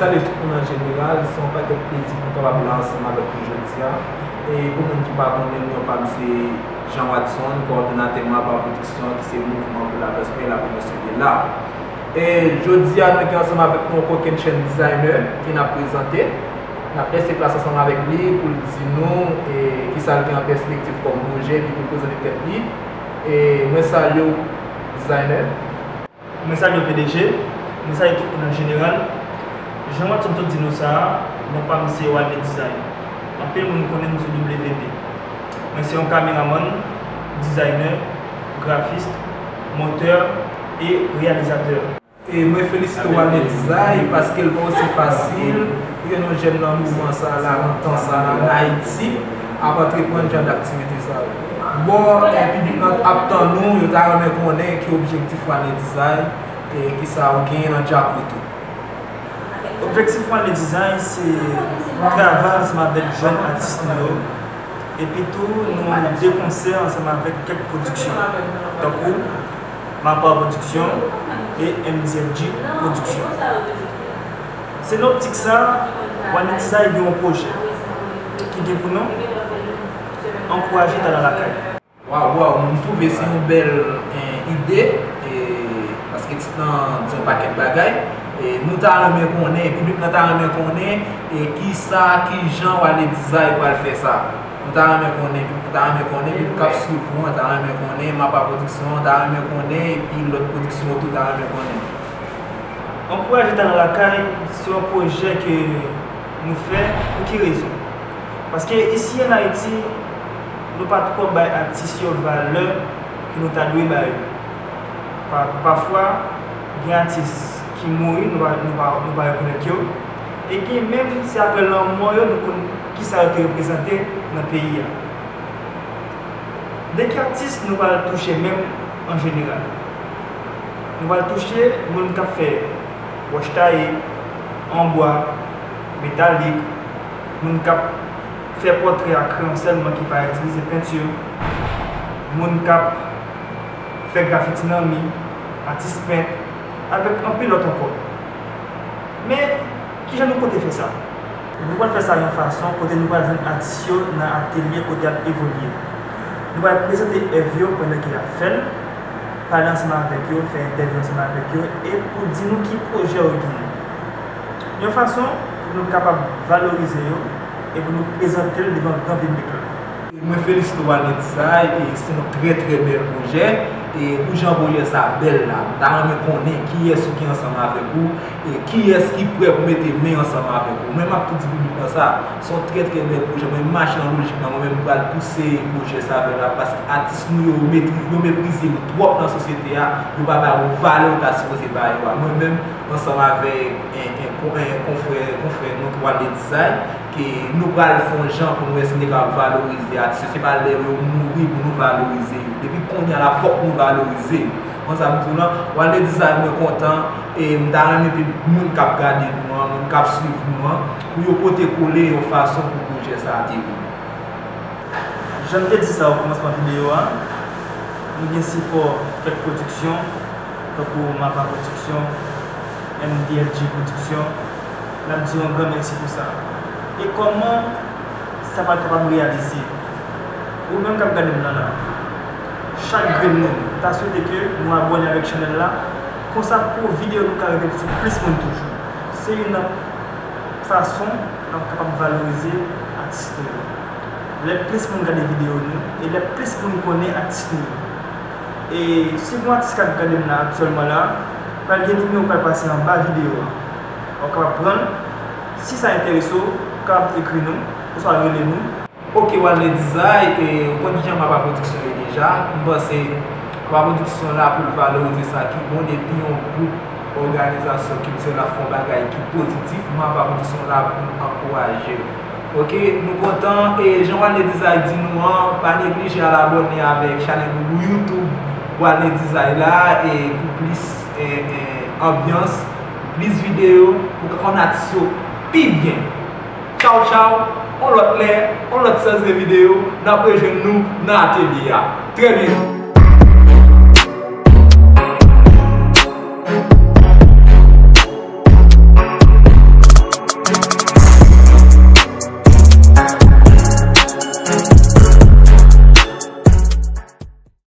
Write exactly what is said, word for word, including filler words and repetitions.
Salye tout moun an jeneral, se yon pakèt plezi pou m kapab la ansanm avèk nou jodi a. E pou moun ki pa konnen m, non pa m se Jean Watson, kowòdonatè Mapa Pwodiksyon, ki se mouvman pou laprès pèp la pwomosyon de la. E jodi a, nou gen ansanm avèk nou yon kokennchenn designer ke n ap prezante. N ap lese plas ansanm avèk li pou l di nou e, kisa l gen an pèspektiv kòm pwojè, epi pou l prezante tèt li. E mwen salye w, designer. Mwen salye w, P D G. Mwen salye tout moun an jeneral. Jan Watson sot di nou sa a, non pa m se Walney Design. Anpil moun konnen m sou W D. Mwen se yon kameramann, dizayner, grafis, montè e reyalizatè. E mwen felisite Walney Design paske l pa osi fasil pou gen yon jèn nan moman sa la, nan tan sa la, an Ayiti, ap antreprann jan d aktivite sa yo. Bon, e piblik lan ap tann ou, yo ta renmen konnen ki objektif Walney Design e kisa ou genyen nan djapot ou. Objektif Walney Design se travay ansanm avèk jèn atis nou yo, epi tou nou de konsè ansanm avèk kèk pwodiksyon, tankou Mapa Pwodiksyon e M D F G Pwodiksyon. Se nan optik sa, Walney Design gen yon pwojè ki gen pou non Ankouraje Talan Lakay. Waw, waw, m twouve se yon bèl, eh, ide, eh, paske tit lan di yon pakèt bagay. Eh, nou ta renmen konnen, piblik lan ta renmen konnen, eh, kisa, kijan Walney Design pral fè sa. Nou ta renmen konnen, piblik lan ta renmen konnen, piblik k ap swiv ou an ta renmen konnen, Mapa Pwodiksyon an ta renmen konnen, epi lòt pwodiksyon yo tou ta renmen konnen. Ankouraje Talan Lakay se yon pwojè ke nou fè pou ki rezon? Paske isi an Ayiti, nou pa twò bay atis yo valè ke nou ta dwe ba yo. Pa, pafwa, gen atis ki mouri, nou pa, nou pa, nou pa rekonèt yo. E gen menm, se apre lanmò yo, nou konn kisa yo te reprezante nan peyi a. De ki atis nou pral touche menm an jeneral? Nou pral touche moun k ap fè wòch taye, an bwa, metalik, moun k ap fè pòtrè a kreyon sèlman ki pa itilize penti, moun k ap fè grafiti nan mi, atis pent, avèk anpil lòt ankò. Men, kijan nou konte fè sa? Nou pral fè sa yon fason kote nou pral jwenn atis yo nan atelye kote y ap evolye. Nou pral prezante èv yo pandan ke y ap fè l, pale ansanm avèk yo, fè entèvyou ansanm avèk yo, e pou di nou ki pwojè yo genyen. Yon fason pou nou kapab valorize yo e pou nou prezante l devan gran piblik la. Mwen felisite w Walney Design, e se yon trè, trè bèl pwojè. E pou jan pwojè sa bèl la, m ta renmen konnen kiyès ou gen ansanm avèk ou, e kiyès ki prè pou mete men ansanm avèk ou. Mwen, m ap tou di piblik lan sa, se yon trè, trè bèl pwojè. Mwen, m mache nan lojik lan, mwen menm, m pral pouse pwojè sa vè lavan, paske atis nou yo, yo meprize, yo meprize l twòp nan sosyete a, yo pa ba yo valè yo ta sipoze ba yo a. Mwen menm, ansanm avèk, en, en, en konfrè, konfrè nou, Walney Design, ke nou pral fè yon jan pou nou wè si nou te kapab valorize atis yo. Se pa lè yo mouri pou nou valorize yo. Depi kounye a la, fòk nou valorize yo. Konn sa m di w lan, Walney Design, mwen kontan, e m ta renmen pou moun k ap gade nou an, moun k ap swiv nou an, pou yo pote kole yon fason pou pwojè sa a te vini. Jan m te di sa o kòmansman videyo a, nou gen sipò kèk pwodiksyon, tankou Mapa Pwodiksyon, M D F G Pwodiksyon, n ap di yon gran mèsi pou sa. E kòman sa pral kapab reyalize? Ou menm k ap gade m nan la, chak grenn moun, m ta swete ke nou abòne avèk chanèl la, konsa pou videyo nou ka rive sou plis moun toujou. Se youn nan fason n ap kapab valorize atis nou yo. Lè plis moun gade videyo nou, e lè plis moun konnen atis nou yo. E si gon atis k ap gade m la aktyèlman la, pral gen nimewo k pral pase anba videyo a. W ap kapab pran l. Si sa enterese w, w kapab ekri nou, oswa rele nou. Ok, Walney Design, e, ou konn kijan Mapa Pwodiksyon ye deja. M panse Mapa Pwodiksyon la pou l valorize sa ki bon, depi yon gwoup, òganizasyon kiltirèl ap fè yon bagay ki pozitif, Mapa Pwodiksyon la pou l ankouraje l. Ok, nou kontan, e jan Walney Design di nou an, pa neglije al abòne avèk chanèl YouTube Walney Design la, e pou plis, e, e, anbyans, plis videyo, pou k konn atis yo pi byen. Tchaw, tchaw, yon lòt lè, yon lòt sèz de videyo, n ap rejwenn nou nan atelye a. Trè byento.